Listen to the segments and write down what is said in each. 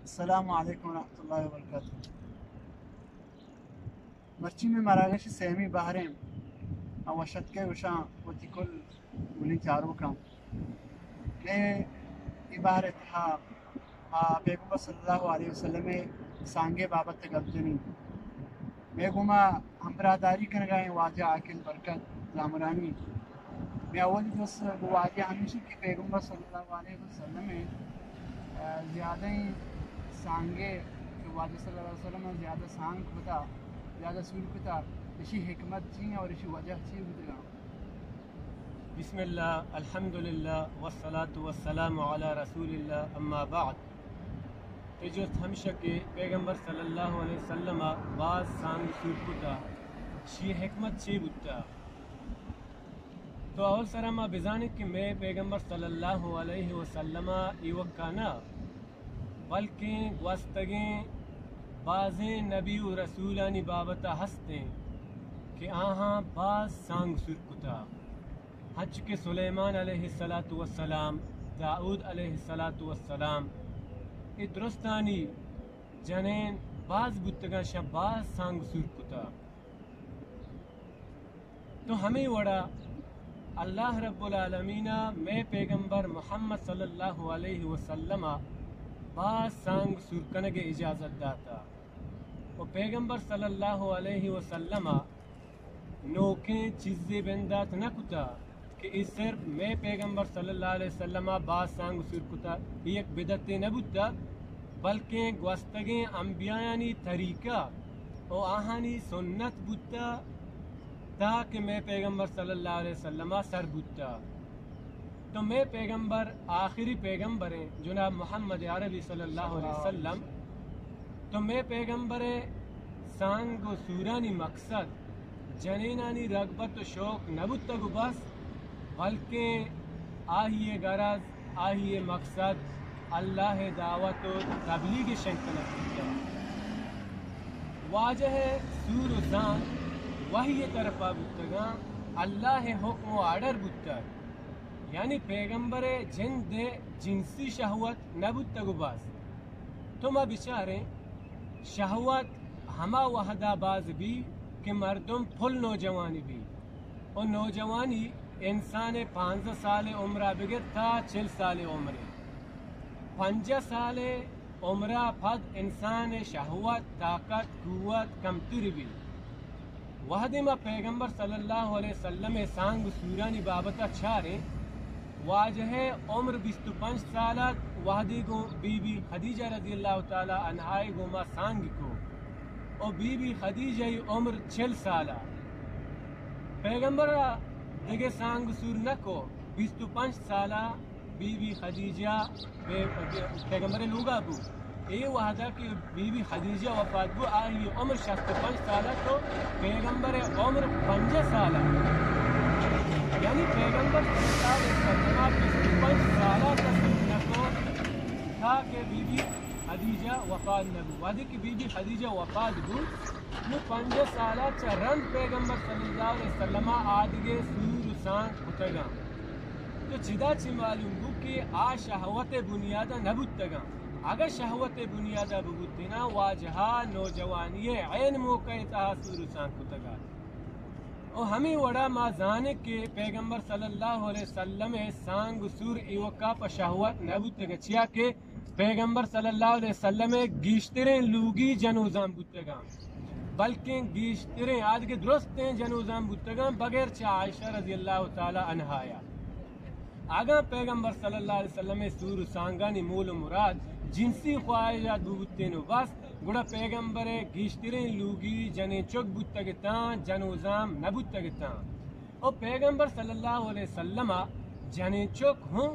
السلام علیکم ورحمۃ اللہ وبرکاتہ۔ مرچی میں مراگش سیمی بہریں، آ وشتکے گوشاں وتی کل گلیں چاروکاں۔ اے، اے بہر ءِ تہا آ پیغمبر صلی اللہ علیہ وسلم ءِ سانگے بابت ءَ گپ جنیں۔ مئے گوما ہمراہداری کنگا ایں واجہ عاقل برکت زامرانی۔ مئے اولی جست گوں واجہ ہمیش ایں کہ پیغمبر صلی اللہ علیہ وسلم ءِ، آ، زیادہیں سانگے کہ واجہ صلی اللہ علیہ وسلم ءَ زیادہ سانگ کتا، زیادہ سور کتا، اشی حکمت چی ایں اور اشی وجہ چی بوتگا؟ بسم اللہ، الحمدللہ، والصلاة والسلام علی رسول اللہ، اما بعد۔ تئی جست ہمیش ایں کہ پیغمبر صلی اللہ علیہ وسلم ءَ باز سانگ سور کتا، شی حکمت چے بوتا؟ تو اول سرا ما بزانیں کہ مئے پیغمبر صلی اللہ علیہ وسلم ءَ ایوکا نہ، بلکیں گوستگیں بازیں نبی و رسولانی بابت ءَ ہستیں کہ آہاں باز سانگ سور کتا۔ ہنچو کہ سلیمان علیہ الصلاۃ والسلام، داؤد علیہ الصلاۃ والسلام، اے درستانی جنین باز بوتگاں، شاں باز سانگ سور کتا۔ تو ہمے وڑا اللہ رب العالمین ءَ مئے پیغمبر محمد صلی اللہ علیہ وسلم ءَ باز سانگ سور کنگ ءِ اجازت داتا۔ و پیغمبر صلی اللہ علیہ وسلم ءَ نوکیں چیزے بندات نہ کتا کہ اے صرف مئے پیغمبر صلی اللہ علیہ وسلم ءَ باز سانگ سور کتا، اے یک بدعتے نہ بوتا، بلکیں گوستگیں انبیایانی طریقہ و آہانی سنت بوتا، تا کہ مئے پیغمبر صلی اللہ علیہ وسلم ءَ سر بوتا۔ تو مئے پیغمبر آخری پیغمبر ایں، جناب محمد عربی صلی اللہ علیہ وسلم۔ تو مئے پیغمبر ءِ سانگ و سورانی مقصد جنینانی رغبت و شوق نہ بوتگ و بس، بلکیں آئی ءِ غرض، آئی ءِ مقصد اللہ ءِ دعوت و تبلیغ ءِ شنگ کنگ بوتگ۔ واجہ ءِ سور و سانگ وحی ءِ طرفا بوتگاں، اللہ ءِ حکم و آرڈر بوتگ۔ یعنی پیغمبر ءِ جند ءِ جنسی شہوت نہ بوتگ و بس۔ تو ما بچاریں، شہوت ہما وہدا باز بی کہ مردم پل نوجوانی بی۔ و نوجوانی انسان ءِ پانزدہ سال ءِ عمرا بگر تا چل سال ءِ عمر ءِ۔ پنجاہ سال ءِ عمرا پد انسان ءِ شہوت، طاقت، قوت کمتر بی۔ وہدے ما پیغمبر صلی اللہ علیہ وسلم ءِ سانگ و سورانی بابتا چاریں، واجہ ءِ عمر بیست و پنچ سال ات، وہدے گوں بی بی خدیجہ رضی اللہ تعالی عنہا ءِ گوما سانگ کو، و بی بی خدیجہ ءِ عمر چل سال ات۔ پیغمبر ءَ دگہ سانگ و سور نہ کو، بیست و پنچ سال ءَ بی بی خدیجہ بے-، بے-، پیغمبر ءِ لوگا بو۔ اے وہدا کہ بی بی خدیجہ وفات بو، آئی عمر شست و پنچ سال ءَ، تو پیغمبر ءِ عمر پنجاہ سال ءَ۔ یعنی پیغمبر صلی اللہ علیہ وسلم ءَ بیست و پنچ سال ءَ تصدیق نہ کو، تا کہ بی بی خدیجہ وفات نہ بو۔ وہدے کہ بی بی خدیجہ وفات بو، نوں پنجاہ سال ءَ چہ رند پیغمبر صلی اللہ علیہ وسلم ءَ آدگہ سور و سانگ کتگاں۔ تو چدا چہ معلوم بو کہ آ شہوت ءِ بنیاد ءَ نہ بوتگاں۔ اگاں شہوت ءِ بنیاد ءَ ببوتیناں، واجہ ءَ نوجوانی ءِ عین موقع ءِ تہا سور و سانگ کتگ ات۔ و ہمے وڑا ما زانیں کہ پیغمبر صلی اللہ علیہ وسلم ءِ سانگ و سور ایوکا پہ شہوت نہ بوتگ، چیا کہ پیغمبر صلی اللہ علیہ وسلم ءِ گیشتریں لوگی جنوزام بوتگاں، بلکیں گیشتریں آدگہ درستیں جنوزام بوتگاں، بغیر چہ عائشہ رضی اللہ تعالی عنہا ءَ۔ اگاں پیغمبر صلی اللہ علیہ وسلم ءِ سور و سانگانی مول و مراد جنسی خواہشات بوتین و بس، گڑا پیغمبر ءِ گیشتریں لوگی جنین چک بوتگ اتاں، جنوزام نہ بوتگ اتاں۔ و پیغمبر صلی اللہ علیہ وسلم ءَ جنین چک ہوں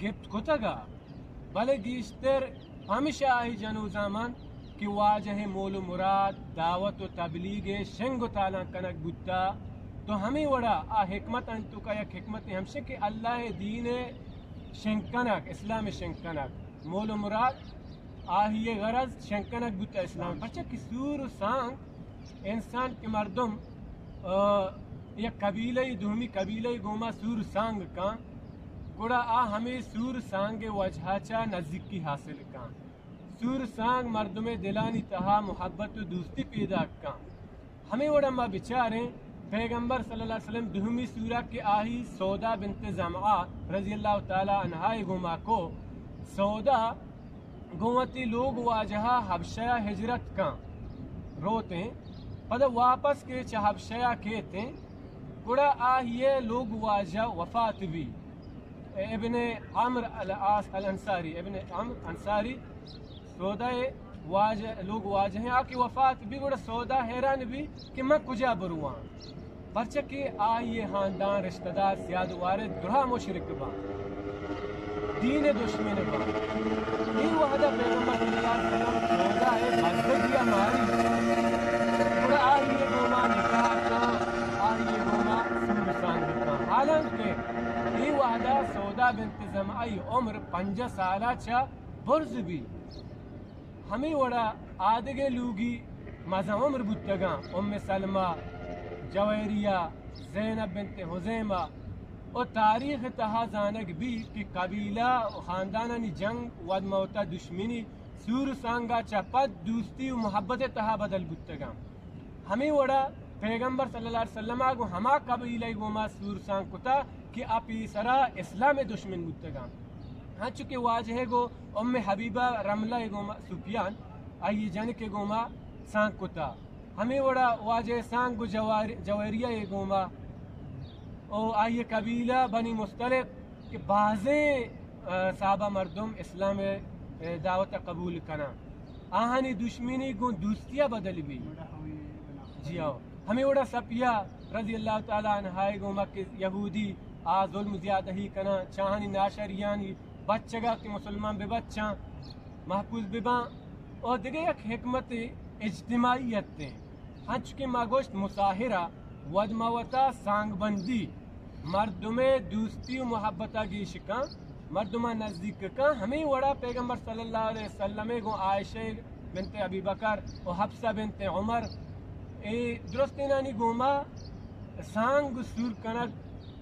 گپت کتگ ءَ، بلے گیشتر پمیشا آئی جنوزام انت کہ واجہ ءِ مول و مراد دعوت و تبلیغ ءِ شنگ و تالان کنگ بوتا۔ تو ہمے وڑا آ حکمتانی توکا یک حکمتے ہمشہ کہ اللہ ءِ دین ءِ شنگ کنگ، اسلام ءِ شنگ کنگ، مول و مراد آئی ءِ غرض شنگ کنگ بوتا اسلام۔ پرچا کہ سور و سانگ انسان کہ مردم، آ، یک قبیلہ ءِ، دومی قبیلہ ءِ گوما سور سانگ کن، گڑا آ ہمے سور سانگ ءِ وجہ ءَ چہ نزیکی حاصل کن۔ سور سانگ مردمے دلانی تہا محبت و دوستی پیداک کن۔ ہمے وڑا ما بچاریں، پیغمبر صلی اللہ علیہ وسلم دومی سورہ کہ آہی سودا بنت زمعہ رضی اللہ تعالی عنہا گوما کو، سودا گوں وتی لوگ واجہا حبشہ ہجرت کن روتیں، پدا واپس کہ چہ حبشہ کیتیں، گڑا آہی لوگ واجہ وفات بی۔ ابن عمرو العاص الانصاری، ابن عمرو انصاری، سودا ءِ واجہ، لوگ واجہ ایں، آ کہ وفات بی، گڑا سودا حیران بی کہ من کجا برواں، پرچا کہ آئی ءِ ہاندان، رشتہ دار، سیاد وارد درہا مشرک باں، دین ءِ دشمن باں۔ اے وہدا پیغمبر صلی اللہ علیہ وسلم سودا ءِ بزگی ءَ ماری، گڑا آئی ءِ گوما نکاح کن، آئی ءِ گوما سور سانگ کن۔ حالانکہ اے وہدا سودا بنت زمعہ ءِ عمر پنجاہ سالا چہ برز بی۔ ہمے وڑا آدگہ لوگی مزن عمر بوتگاں، ام سلمہ، جویریہ، زینب بنت خزیمہ، و تاریخ تہا زانگ بی کہ قبیلہ و خاندانانی جنگ، ودموتا دشمنی، سور و سانگا چہ پد دوستی و محبت تہا بدل بوتگاں۔ ہمے وڑا پیغمبر صلی اللہ علیہ وسلم ءَ گوں ہما قبیلہ ءِ گوما سور سانگ کتا کہ آ پیسرا اسلام ءِ دشمن بوتگاں۔ ہنچو کہ واجہ ءَ گوں ام حبیبہ رملہ ءِ گوما، سفیان، آئی ءِ جنک ءِ گوما سانگ کتا۔ ہمے وڑا واجہ ءِ سانگ گوں جوار-، جویریہ ءِ گوما و آئی ءِ قبیلہ بنی مصطلق کہ بازیں، آ، صحابہ مردم اسلام ءِ، آ، دعوت ءَ قبول کناں۔ آہانی دشمنی گوں دوستی ءَ بدل بی۔ جی ہاؤ۔ ہمے وڑا صفیہ رضی اللہ تعالی عنہا ءِ گوما کہ یہودی آ ظلم زیادہی کناں، چاہانی ناشریانی بچگا کہ مسلمان بہ بچاں، محفوظ بہ باں۔ اور دگہ یک حکمت اجتماعیت ایں۔ ہنچ کہ ما گوشت مصاہرہ، ودموتا سانگ بندی، مردمے دوستی و محبتا گیش کن، مردما نزدیک کن۔ ہمے وڑا پیغمبر صلی اللہ علیہ وسلم ءَ گوں عائشہ بنت ابی بکر و حفصہ بنت عمر، اے درستینانی گوما سانگ سور کنگ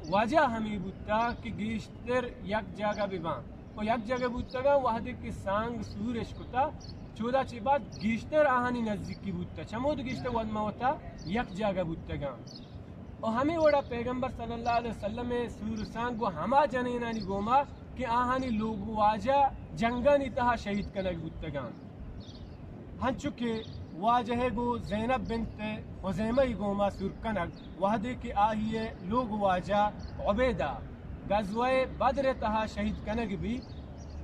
وجہ ہمے بوتا کہ گیشتر یک جاگہ بہ باں۔ و یک جاگہ بوتگاں، وہدے کہ سانگ سور اش کتا، چودا چہ بعد گیشتر آہانی نزدیکی بوتا، چمود گیشتر ودموتا یک جاگہ بوتگاں۔ و ہمے وڑا پیغمبر صلی اللہ علیہ وسلم ءِ سور سانگ گوں ہما جنینانی گوما کہ آہانی لوگ واجہ جنگانی تہا شہید کنگ بوتگاں۔ ہنچو کہ واجہ ءَ گوں زینب بنت خزیمہ ءِ گوما سور کنگ، وہدے کہ آئی ءِ لوگ واجہ عبیدہ غزوہ بدر ءِ تہا شہید کنگ بی،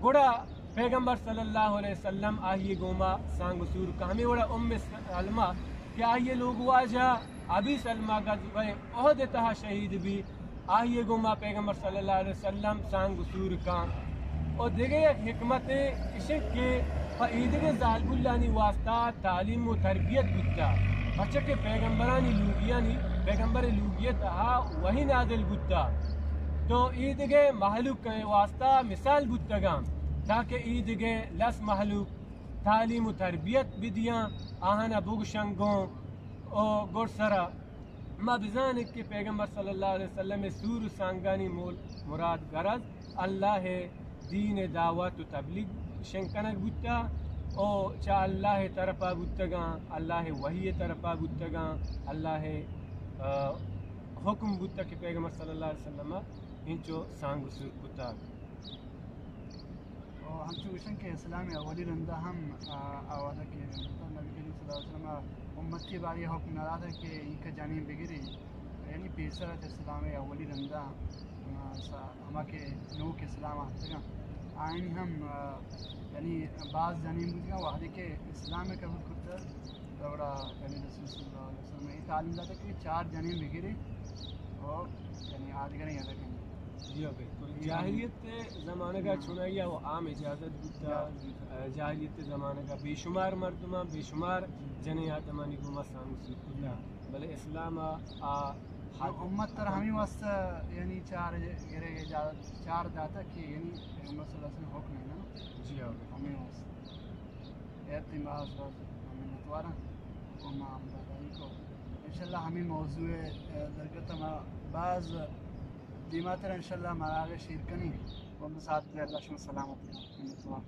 گڑا پیغمبر صلی اللہ علیہ وسلم آئی ءِ گوما سانگ سور کن۔ ہمے وڑا ام سلمہ کہ آئی ءِ لوگ واجہ ابی سلمہ غزوہ احد ءِ تہا شہید بی، آئی ءِ گوما پیغمبر صلی اللہ علیہ وسلم سانگ سور کن۔ و دگہ یک حکمت اش انت کہ پہ ایدگہ زالبولانی واسطہ تعلیم و تربیت بوتا، پرچا کہ پیغمبرانی لوگیانی، پیغمبر لوگی تہا وحی نازل بوتا، تو ایدگہ مہلوک واسطہ مثال بوتگاں، تاکہ ایدگہ لس مہلوک تعلیم و تربیت بدیاں، آہانا بگوشن گوں و گڈسرا ما بزانیں کہ پیغمبر صلی اللہ علیہ وسلم ءِ سور و سانگانی مول مراد غرض اللہ ءِ دین ءِ دعوت و تبلیغ شنگ کنگ بوتا و چہ اللہ ءِ طرفا بوتگاں، اللہ ءِ وحی ءِ طرفا بوتگاں، اللہ ءِ، آ، حکم بوتا کہ پیغمبر صلی اللہ علیہ وسلم ءَ انچو سانگ و سور کتا۔ و ہنچو گوشن کہ اسلام ءِ اولی رندا ہم، آ، آ وہدا کہ نبی کریم صلی اللہ علیہ وسلم ءَ امتی باری حکم نہ داتا کہ اینکا جنین بگری، یعنی پیسر ات اسلام ءِ اولی رندا، آ، سا-، ہما کہ نوک اسلام آتگاں، آئینی ہم، آ، یعنی باز جنین بوتگاں، وہدے کہ اسلام ءَ قبول کرتا، گڑا یعنی رسول صلی اللہ علیہ وسلم ءَ تعلیم داتا کہ چار جنین بگری و یعنی آدگریں یلہ کنی۔ جی ہاں، بالکل۔ جی ہاں۔ جاہلیت ءِ زمانگ ءَ ہم۔ چونائی ءَ و عام اجازت بوتا، جی ہاں۔ جاہلیت ءِ زمانگ ءَ بے شمار مردماں، بے شمار جنیں آدمانی گوما سانگ سور کتا۔ جی ہاں۔ بلے اسلام ءَ آ حد امت تر ہمیں واسطہ یعنی چار گرے اجازت چار داتا کہ یعنی پیغمبر صلی اللہ علیہ وسلم حکم ہے نا۔ جی ہاں۔ ہمیں واسطہ۔ اے تئی باز باز منتواراں و ما ہمراہداری کو۔ انشاءاللہ ہمیں موضوع ءِ درگت ءَ ما باز دیماتر انشاءاللہ مراغ شیر کنیں۔ و بس آتکے اللہ شما سلامت کن۔ منتوار۔